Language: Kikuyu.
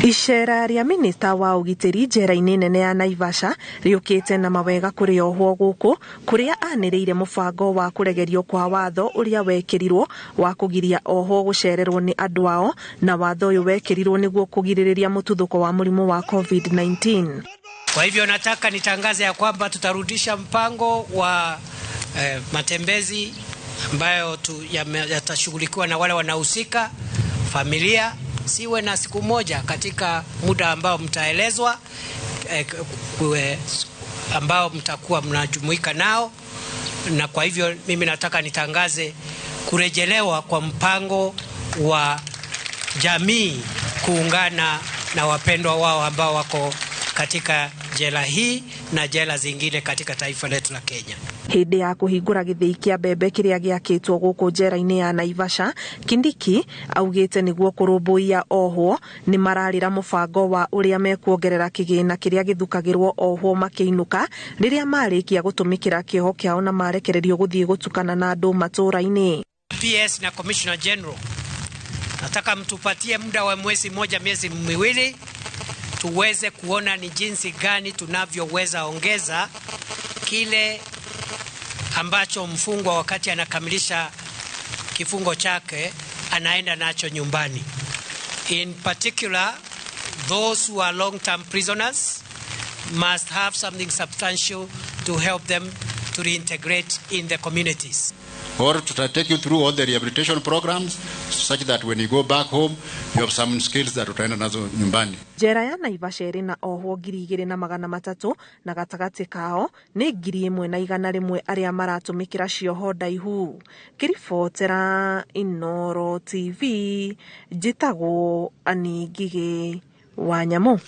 Icera rĩa minista wa ũgitĩri njera-inĩ nene ya Naivasha rĩũkĩte na mawega kũrĩ ohwo gũkũ kũrĩa anĩrĩire mũbango wa kũregerio kwa watho ũrĩa wekĩrirwo wa kũgiria ohwo gũcererwo nĩ andũ ao, na watho ũyũ wekĩrirwo nĩguo kũgirĩrĩria mũtuthũko wa mũrimũ wa COVID-19. Kwa hivyo nataka nitangaze ya kwamba tutarudisha mpango wa matembezi ambayo yatashughulikiwa na wale wanahusika, familia siwe na siku moja katika muda ambao mtaelezwa, ambao mtakuwa mnajumuika nao. Na kwa hivyo mimi nataka nitangaze kurejelewa kwa mpango wa jamii kuungana na wapendwa wao ambao wako katika jela hii na jela zingine katika taifa letu la Kenya. Hĩndĩ ya kũhingũra gĩthĩi kĩa mbembe kĩrĩa gĩakĩtwo gũkũ njera-inĩ ya Naivasha, Kindiki augĩte nĩguo kũrũmbũiya ohwo nĩ mararĩra mũbango wa ũrĩa mekuongerera kĩgĩna kĩrĩa gĩthukagĩrwo ohwo makĩinũka rĩrĩa marĩkia gũtũmĩkĩra kĩoho kĩao na marekererio gũthiĩ gũtukana na andũ matũũra-inĩ. PS na Commissioner General, nataka mtupatie muda wa mwezi moja, miezi miwili, tuweze kuona ni jinsi gani tunavyoweza ongeza kile ambacho mfungwa wakati anakamilisha kifungo chake anaenda nacho nyumbani. In particular, those who are long-term prisoners must have something substantial to help them to reintegrate in the communities. Or to take you through all the rehabilitation programs such that when you go back home you have some skills that utaenda nazo nyumbani. Njera ya Naivasha ĩrĩ na ohwo 2300 na gatagatĩ kao nĩ 1100 arĩa maratũmĩkĩra cioho ndaihu. Ngĩribotera Inooro TV, njĩtagwo Annie Ngigĩ wa Nyamũ.